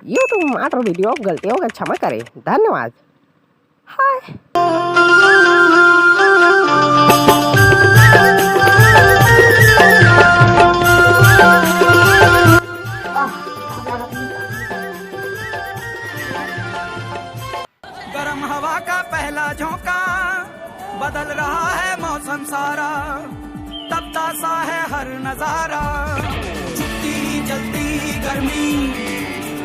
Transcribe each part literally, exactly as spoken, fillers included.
YouTube मात्र video गलतियों का क्षमा करे। धन्यवाद। हाय। गर्म हवा का पहला झोंका, बदल रहा है मौसम सारा, तपता सा है हर नजारा। चुपती चलती गर्मी,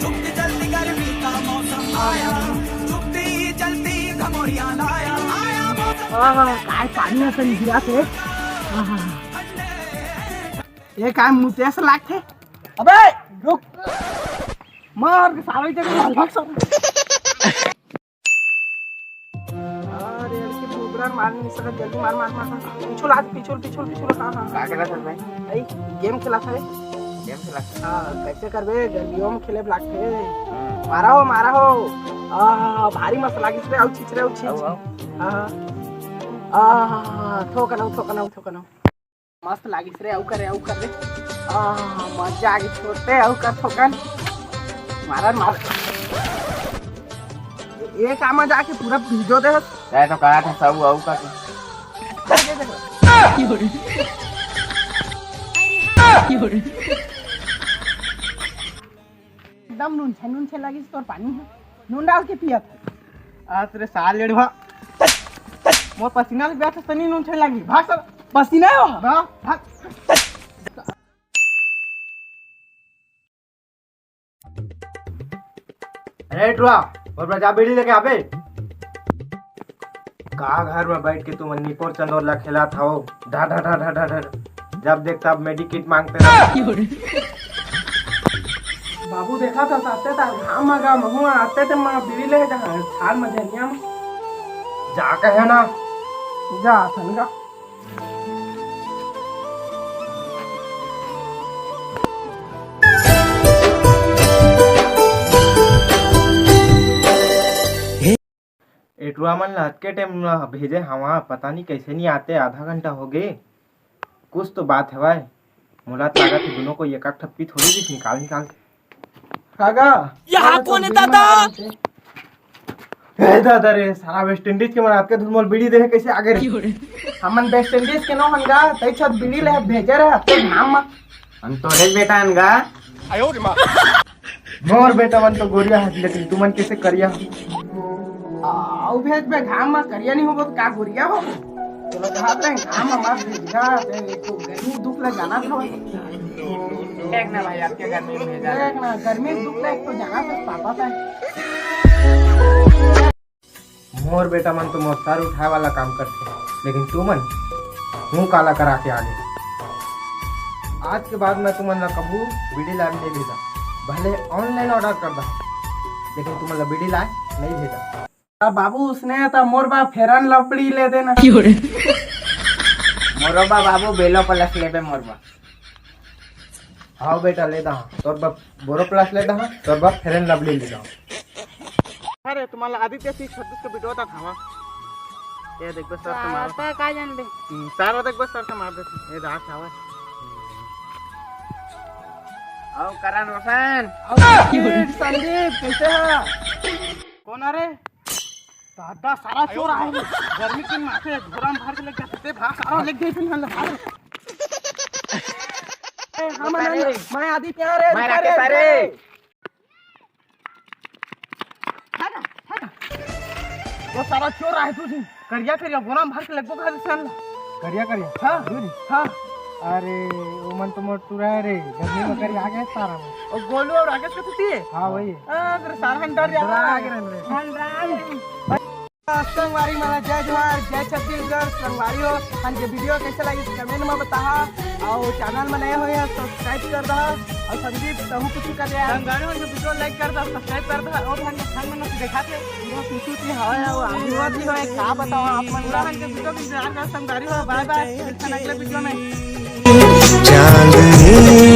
चुपती चलती गर्मी का मौसम आया, चुपती चलती घमोरिया लाया, आया मौसम। आहा, काय पानी असन गिरत हे। आहा। ये काय मुतेस लागथे? अबे रुक, मार के सारे जगह भाग सब। अरे, इसके ऊपर मार नहीं सकत, जल्दी मार, मार, मार, मार। पिछुल आज, पिछुल, पिछुल, पिछुल, हाँ, हाँ, हाँ। का खेलत हस भाई? आई, गेम खेलत हवे। गेम खेलत हस? हाँ, कैसे करबे? गर्मियों में खेले लागथे। मारा हो, मारा हो। आ, भारी मस्त लागिस रे, आउ छीच रे, आउ छीच। आउ, आउ। हाँ। आ, थोकन आउ, थोकन आउ, थोकन आउ। मस्त लागिस रे, आउ करे, आउ करे। आ, मजा आगे छोड़ते, आउ कर थोकन। मारा, मार। ये काम जाके पूरा भिजो दे। तै तो कहा था सब आउ का। एकदम नून छे, नून छे लागिस तोर पानी हे। नून डाल के पियत हे। आज रे साल लेड़वा। मोर पसीना ले पियत हस तनी नून छे लागी। भाग सर। पसीना हे वो? भाग, भाग। अरे टुरा, और बजा बीड़ी लेके आबे। का घर में बैठ के तुम निपोर चंदोर ला खेलत हव? ढा ढा ढा ढा ढा ढा। जब देख तब मेडिकेट मांगते रहो। बाबू देखा था साथे था घाम मगा महुआ आते थे माँ बीड़ी ले जा थाल मजनिया में। जा कहे ना। जा थनगा। एटुआ मन ला अतके टाइम ला भेजे हवा, पता नहीं कैसे नहीं आते, आधा घंटा हो गए। कुछ तो बात हवय, मोला तो लागत हे दोनों को एक आध ठप्पी थोड़ी भी निकाल निकाल। कागा? यहाँ कौन है दादा? ए दादा रे, सारा वेस्ट इंडीज के मन अतके धुन मोल बीड़ी दे हे, कैसे आगे रे? हमन वेस्ट इंडीज के नो हन गा, तई छत बीड़ी ले भेजे रहे, अतके घाम मा। हम तोरे बेटा हन गा। मोर बेटा मन तो गोरिया हस, लेकिन तुमन कैसे करिया हो? आउ भेज बे घाम मा करिया नहीं होबो तो का गोरिया हो? तोला कहा थे घाम मा मत भेजगा, ते एक तो गर्मी दुख ले जाना था। देख ना भाई, आपके गर्मी में भेजा। देख ना, गर्मी दुख ले एक तो जाना था पापा का। मोर बेटा मन तो मोर सर उठाए वाला काम करथे, लेकिन तुमन मुंह काला करा के आगे। आज के बाद मैं तुमन ला कभू बीड़ी लाए नहीं भेजा, भले ऑनलाइन ऑर्डर कर दा, लेकिन तुमन ला बीड़ी लाए नहीं भेजा। अब बाबू उसने तो मोर बा फेरन लपड़ी ले देना। मोरो बा बाबू बेलो प्लस लेबे मोर बा। हाव बेटा, ले दहा। तोर बर बोरो प्लस ले दहा, तोर बर फेयर एंड लवली ले दहा। अरे तुम्हाला आदित्य सिंह छत्तीस के वीडियो तक हवा। ये देख बस सर से मार। आता का जान दे। हम्म, सर देख बस सर से मार दे। ये रात हवा। आओ करण रोशन। संदीप कैसे है? कौन आ रे? दादा सारा चोर आहे। गर्मी के माथे घोड़ा में भर के लेके जाते भाग सारा लेके गए फिर हम भाग। ए, हम आनंद, मैं आदित्य रे, मैं रुका रे, राकेश रुका रे। रे। वो सारा चोर आहे तू जी। करिया करिया घोड़ा में भर के लेके गए फिर हम। करिया करिया? हाँ। दूरी? हाँ। अरे, ओमन तो मोर टुरा रे, गर्मी में करिया आ गए सारा में। और गोलू और राकेश के तो थी? हाँ, वही। आ, फिर सारा हम डर डरा गया। आगे रहने दे। हम डरा गए। संगवारी मला जय जोहार, जय छत्तीसगढ़। संगवारी हो, हमके वीडियो कैसे लगी कमेंट में बताहा, और चैनल में नए हो या सब्सक्राइब कर दहा, और संदीप तहू कुछ कर दे। संगवारी हो, हमके वीडियो लाइक कर दहा, सब्सक्राइब कर दहा, और हमके खान में दिखाते हैं। पूरा खुशी थी, हाँ यार, वो आशीर्वाद भी होए, का बताओ आप मन ला। हमके वीडियो के इंतजार कर संगवारी हो, बाय बाय, मिलते हैं अगले वीडियो में। चांदनी